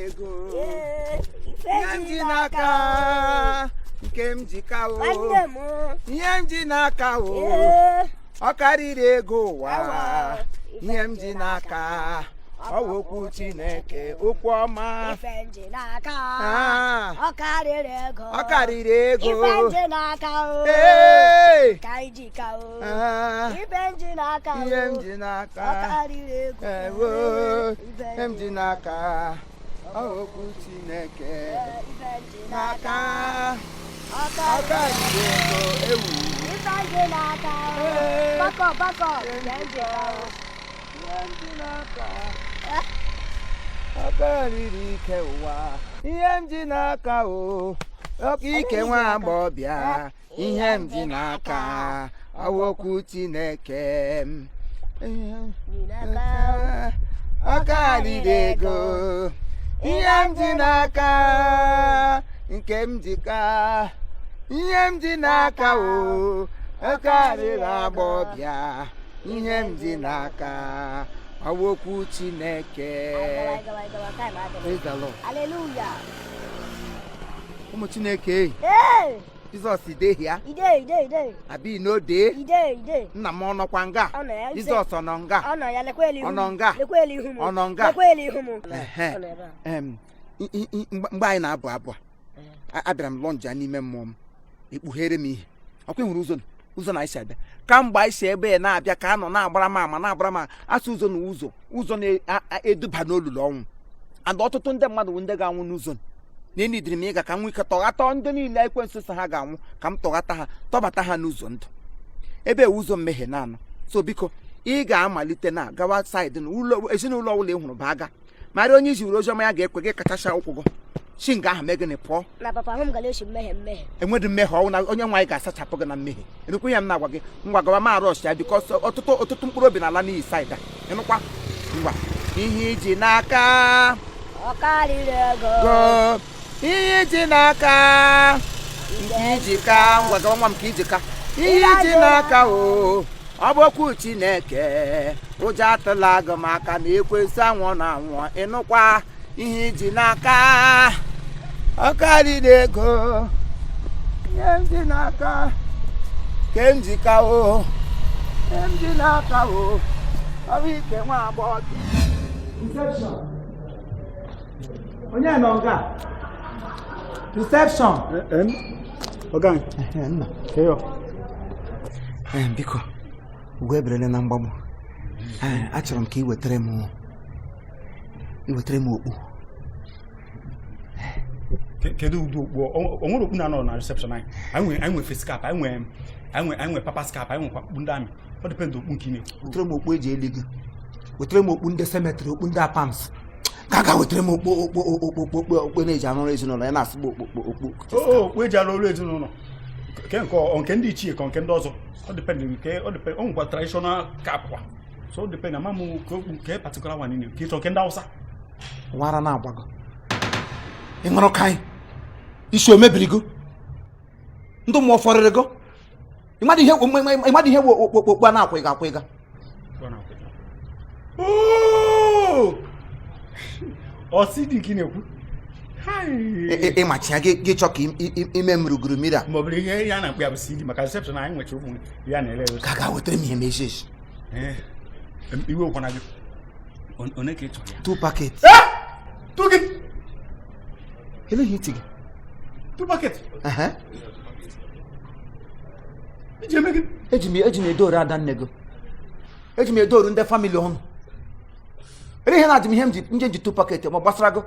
ego. Ee, ife Ihe m ji n'aka nke m ji ka o. Nwanne m. Ihe m ji n'aka o. Ee, Ọ karịrị ego ụwa. Awa. Ihe m ji n'aka ọ wụ okwu Chineke, okwu ọma. Ife m ji n'aka. Ah. Ọ karịrị ego. Ọ karịrị ego. Ife m ji n'aka o. Ee! Ka anyị ji ka o. Ah. Ife m ji n'aka o. Ihe m ji n'aka. Ọ karịrị ego. Ewo, Ife ihe m ji n'aka ọ wụ okwu Chineke. Ee, ife m ji N'aka Ọ ọ karịrị karịrị ego ewu. Ife m ji n'aka o. Ee. Bakọ bakọ. Ife m ji ka o. Ihe m ji n'aka ọ karịrị ike ụwa. Ihe m ji n'aka o oke ike nwa agbọbịa. Ihe m ji n'aka ọ wụ okwu Chineke m. Ihe m Ji n'aka o. Ọ karịrị ego. Ihe m ji n'aka nke m ji ka ihe m ji n'aka o ọ karịrị agbọbịa. Ihe m ji n'aka ọ wụ okwu Chineke. Gawa, gawa, gawa, time adịghị. Praise the Lord. Hallelujah. Ụmụ Chineke. Hey! Jizọs dey here. Ide, ide, ide. Abi no dey? Ide, ide. Nna m ọ nọkwa nga? Ọ nọ ya. Jizọs ọ nọ nga? Ọ nọ ya, lekwa elu ihu Ọ m. nọ nga? Lekwa elu ihu m. Ọ nọ nga? Lekwa elu ihu m. Ehe. Ọ nọ ebe a. Mgbe anyị na-abụ abụ a, abịara m lọnja n'ime mmụọ m, ekpughere m ihe ọkwa ị hụrụ ụzọ ụzọ na anyị si abịa kamgbe anyị si ebe a na-abịa ka a nọ na-agbara m ama na-agbara m asụ ụzọ na ụzọ ụzọ na-eduba n'olulu ọnwụ and ọtụtụ ndị mmadụ bụ ndị ga-anwụ n'ụzọ na enidiri m ịga ka m nwee ike tọghata ndị niile ekwensu sị ha ga-anwụ ka m tọghata ha tọbata ha n'ụzọ ndụ ebe ewu ụzọ mmehie na-anọ. So biko ị ga-amalite na gawa side na ụlọ ezinụlọ ọbụla ị hụrụ bụ aga mara onye iji were oziọma ya ga-ekwe gị kachacha ụkwụ gị chi nga ahụ mee gịnị pụọ. Na papa hụ m gara esi mmehie mmehie. Enwedị mmehie ọnwụ na onye nwaanyị ga-asachapụ gị na mmehie. Ịnụkwa ihe m na-agwa gị? Ngwa gawa ma arọsh ya because ọtụtụ ọtụtụ mkpụrụ obi na-ala n'iyi side a. Ịnụkwa? Ngwa, ihe iji n'aka Ọ karịrị ego. Go ihe iji n'aka nke iji ka ngwa gawa nwa m ka iji ka ihe iji n'aka o ọ bụ okwu Chineke. Ụjọ atụla gị maka na ekwensu anwụọ na anwụọ. Ịnụkwa? Ihe iji n'aka ọ karịrị ego. Ihe m ji n'aka ke m ji ka o ihe m ji n'aka o ọ bụ ike nwa agbọghọ. Reception. Onye nọ nga reception? Ọga anyị. Nna. Eyo. Biko ugo eberele na mgbagbu. Ee, achọrọ m ka ị wetara m okpu. Kedu ụdị okpu? O nwere okpu na-anọ na reception anyị. Anyị nwere face cap, anyị nwere papas cap, anyị nwekwa okpu ndị army. Ọ depend okpu nke ị na-ekwu. Wetara m okpu eji eli gị. Wetara m okpu ndị cemetery, okpu ndị apams ka ga wetara m okpu okpu okpu okpu okpu okpu na-eji arụ ọrụ ezinụlọ ya na-asụgbu okpu okpu okpu. O okpu eji arụ ọrụ ezinụlọ. Nke ọ nke ndị ichie ka nke ndị ọzọ. Ọ depend nke ọ depend o nwekwa traditional cap kwa. So ọ depend ama m ka okpu nke particular one ị na-ekwu. Ka ị chọrọ nke ndị Hausa. Wara na-agbago ị ṅụrụ ka anyị isi o mebirigo ndụ mmụọ fọrịrịgo. Ịmadụ ihe bụ okpu okpu a na-akwịga akwịga. Oo! Ọ si dị nke ị na-ekwu. Hai! Ịmachi ya gị chọ ka ime m ruguru mmiri a. Ma ọ bụrụ ihe ya na-akpụ ya bụ CD maka reception anyị nwecha ụmụ ya na-ere ere. Ka ga wetara m ihe ma ezi ezi. Ee, iwe ụkwana gị. One ka ị chọrọ ya? Two packet. Two gị? Ele ihe iti gị. Two packet. Ehe. Iji eme gị? Eji m edoru ada nne gị, eji m edoru ndị family ọnụ. Ele ihe na-adị m ihe m ji nje ji two packet ma gbasara gị.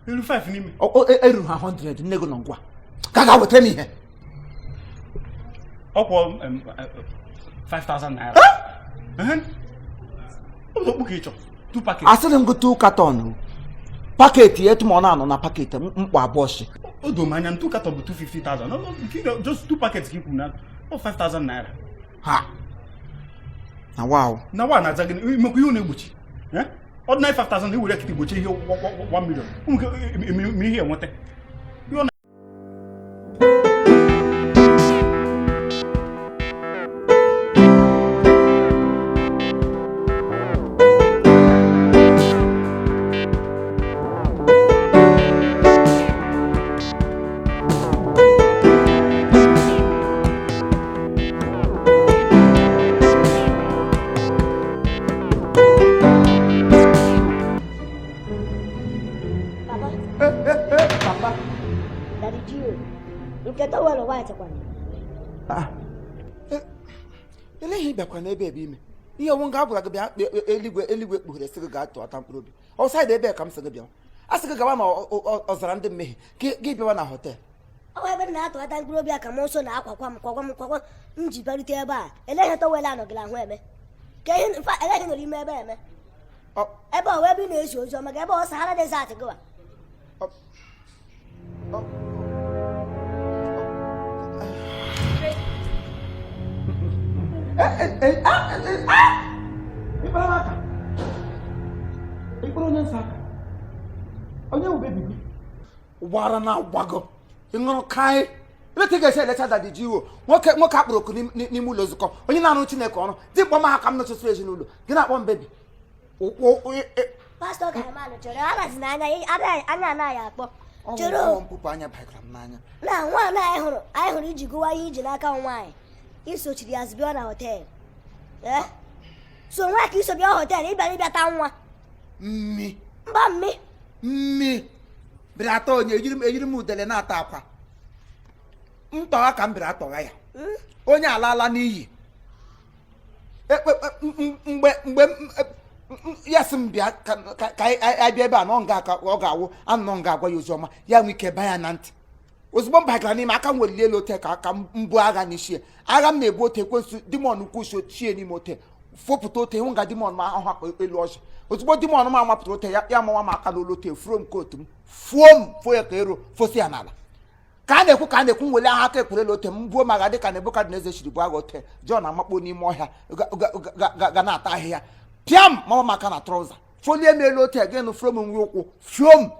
Elu 5 n'ime. Eruru ha 100 nne gị nọ ngwa ka ga wetara m ihe. Ọkwọ 5000 naira. Ehe. Ọ bụ okpu ka ị chọrọ. Two packet. Asịrị m gị two carton packet ya etu ma ọ na-anọ na packet mkpọ abụọ shi. O doo m anya, two carton bụ 250,000. No, no, just two packets ka i kwuru na ọ 5000 naira. Ha na wow. Na wa na-aza gị imekwa ihe ọ na-egbochi. Eh? Ordinary 5000 iwere kịta igbochi ihe 1 million. Ụmụ nke ihe enweta. Ihe ọ Papa, Daddy G.O, nke towel white kwana. Ele ihe ị bịakwa n'ebe ebe ime ihe ọnwụ nga agwara gị bịa eluigwe eluigwe kpughere sị gị gaa tụọta mkpụrụ obi ọsaịdị ebe ka m sị gị bịa a sị gị gawa na ọzara ndị mmehie gị bịawa na hotel. Ọ bụ ebe m na-atụghata mkpụrụ obi a ka m nso na-akwakwa m kwakwa m kwakwa m ji bịarute ebe a. Ele ihe towel anọgịla ahụ eme ka ihe mfa ele ihe nọrọ ime ebe eme ebe ọ ebe ị na-ezi ozi ọma ga ebe ọ Sahara Desert gịwa. Ịkpara m aka, ịkpara onye nsọ aka, onye wụ baby gị wara na agwago ịṅụrụ kaị ebe ka ị ga-esi elecha Daddy G.O nwoke nwoke akpọrọ oku n'ime ụlọ nzukọ onye na-arụ Chineke ọrụ dị mkpọ ma ha ka m nọchịsị ezinụlọ gị na-akpọ m baby. Pastọ Kamanụ chere anazi n'anya anya anaghị akpọ chere ọnwụ mpụpụ anya baịkara m n'anya. Na nwa anyị hụrụ anyị hụrụ iji gụwa ihe iji n'aka nwaanyị isochiri ya zibịa na hotel so nwa ka iso bịa hotel ịbịara ịbịata nwa mmi mba mmi mmi bịara atọ onye ejiri m udele na-ata akwa ntọgha ka m bịara atọgha ya onye alaala n'iyi mgbe mgbe ya sị m bịa ka anyị bịa ebe a nọ nga ka ọ ga-awụ anọ nga agwa ya ozi ọma ya nwee ike ba ya na ntị ozugbo m bagara n'ime aka m weliri elu ote ka m buo agha n'isi ya agha m na-ebu ote ekwensu demon ukwu ochie n'ime ote fopụta ote hụ nga demon m ahụ akpa elu ọchị ozugbo demon m amapụtara ote ya mawa m aka n'olu ote fuo m kootu m fuo m fuo ya ka ero fosi ya n'ala ka a na-ekwu ka a na-ekwu nwele agha aka ekwere elu ote m buo m agha dịka Nebukadneza siri buo agha ote Jọn amakpo n'ime ọhịa ga na-ata ahịhịa pịa m mawa m aka na trouser folie m elu ote gị nụ fuo m nwe ụkwụ fuo m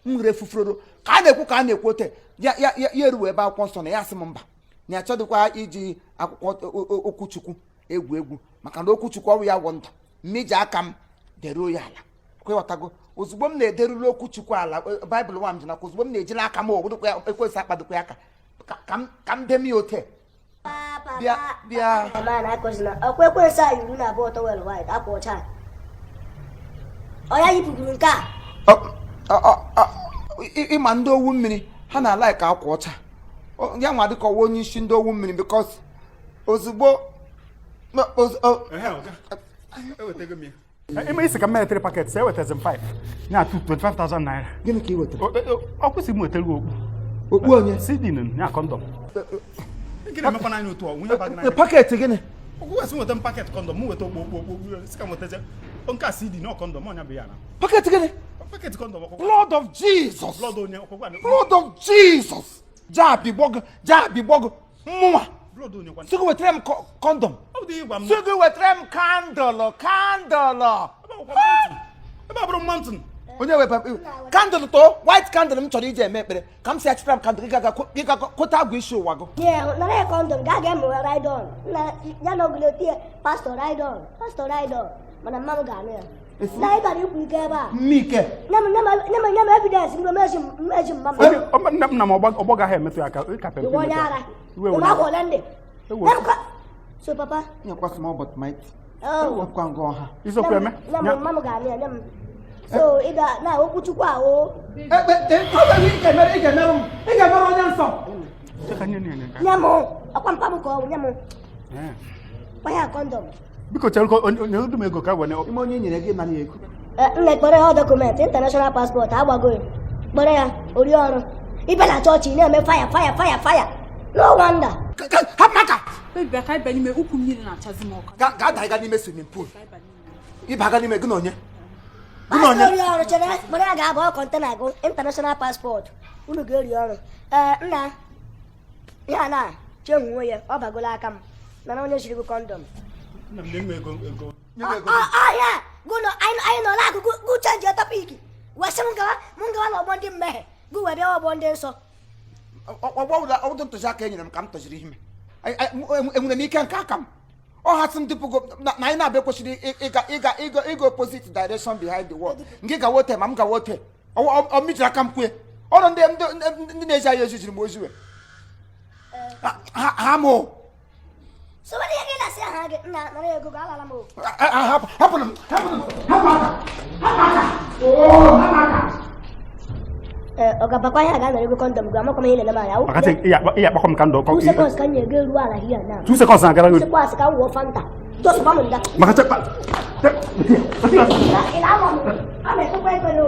m re fufuroro ka a na-ekwu ka a na-ekwu ote ya ya ya eruwe ebe akwụkwọ nsọ na ya asị m mba na ya achọdịkwa iji akwụkwọ okwuchukwu egwu egwu maka na okwuchukwu ọrụ ya wụ ndụ mmiji aka m deruo ya ala kwewatago ozugbo m na-ederulu okwuchukwu ala baịbụl nwa m ji nakwa ozugbo m na-ejila aka m ogbodokwa ekwesị akpadokwa ya aka ka m demi ote bịa bịa ọkwa ekwensu a yiri na abụọ towel white akwa ọcha ọ ya yipụguru nke a ịma ndị owu mmiri ha na-ala ka akwa ọcha ya nwa dịka ọwa onye isi ndị owu mmiri because ozugbo ime isi ka m mere 3 packets ewetazi m 5 ya 25,000 naira. Gịnị ka ị wetara? Ọ kwụsị m wetara okpu okpu onye CD ya condom. Packet gịnị? Okwuwesị nweta m packet condom m weta okpu okpu okpu si ka m wetazi nke a CD na condom ọnya bụ ya na packet gịnị? Packet condom. Blood of Jesus. Blood onye ọkwụkwọ. Blood of Jesus. Jaabi gbọgụ jaabi gbọgụ mmụnwa. Blood onye kwa. Sị gị wetara m condom. Ọ dị ịgwa m. Sị gị wetara m candle candle. Ebe a bụrụ mountain. Onye weba candle to white candle m chọrọ iji eme ekpere ka m si achịtara m candle gị ga kweta agwa isi ụwa gị. Nara ya condom gaa ga emewe ride on. Ya na ogolo tie pastor ride on pastor ride on mana mma m ga-anụ ya. Na ị bara ikwu ike ebe a. Mmike. Nye m evidence mgbe meji mma m. Nna m ọgbọ gaghị emetụ ya aka ịka pempe. Iwe onye ara. Iwe akwa ole ndị. So papa. Nyekwa small but mighty. Ewekwa ngwa ọha. Isiokwu eme. Nye m mma m ga-anụ ya nye m. So ị ga na okwuchukwu ahụ. Ị ga-emerụ m. Ị ga-emerụ onye nsọ. Nye m ọkwa mpa m ka ọ bụ nye m. Kwa ya condom. Biko chere onye odu m ego ka wene. Ime onye nyere gị nara ego. Nna ekpere ya document international passport agbago ya. Kpere ya ori ọrụ. Ịbịa na chọọchị na-eme fire fire fire fire. No wonder. Hapụ aka. Baby bịa ka anyị bịa n'ime ukwu m niile na-achazi m ọkụ. Gaa daga n'ime swimming pool. Ịbaga n'ime gị na onye? Ori ọrụ chere kpere ya ga-abụ container gụ international passport. Unu ga-eri ọrụ. Nna ya na chehuo ya ọ bagola aka m. Nana onye jiri gị condom. Nna m na-eme ego ego. Ọhịa gụ anyị nọ n'akụkụ gụ change topic. Wesị m gawa m gawa n'ọgbọ ndị mmehie gụ wee bịa ọgbọ ndị nsọ. Ọgbọdụ ntụziaka e nyere m ka m tọziri ime. Enwere m ike nke aka m. Ọ ha sị m dịpụgo na anyị na-abịa kwesịrị ịga ịga ịga ịga opposite direction behind the wall. Nke gawa ote ma m gawa ote. Ọ mijiri aka m kwue. Ọrụ ndị na-eji anyị ezi jiri m ozi wee. Ha mụ. So what are you gonna say? Nna nara ego ga alala m o. Hapụrụ m hapụrụ m hapụ aka hapụ aka. Oo hapụ aka. Ee, ọ ga-abakwa ihe a ga-anọrọ ego condom gị, amakwa m ihe na-eme anya. Maka sị ị akpakọ m ka ndụ ọkọ. 2 seconds ka m nyere gị, eruo ala here now. 2 seconds na-agara gị. 2 seconds ka m wụọ Fanta. Just gba m nda. Maka chekpa. Ị na-ama m? A na-ekpekwa ekpere o.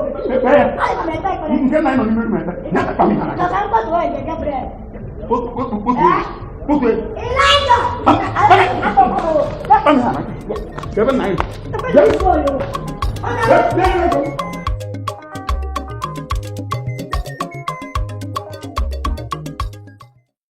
Ana m ekpe ekpere. Nke na ịnọ n'ime ebe. Ya akpa m ha. Ka m gbatuo eze Gabriel. Otu otu otu otu. Elijah! Kpa m ha. Ebe na anyị. Ọ na-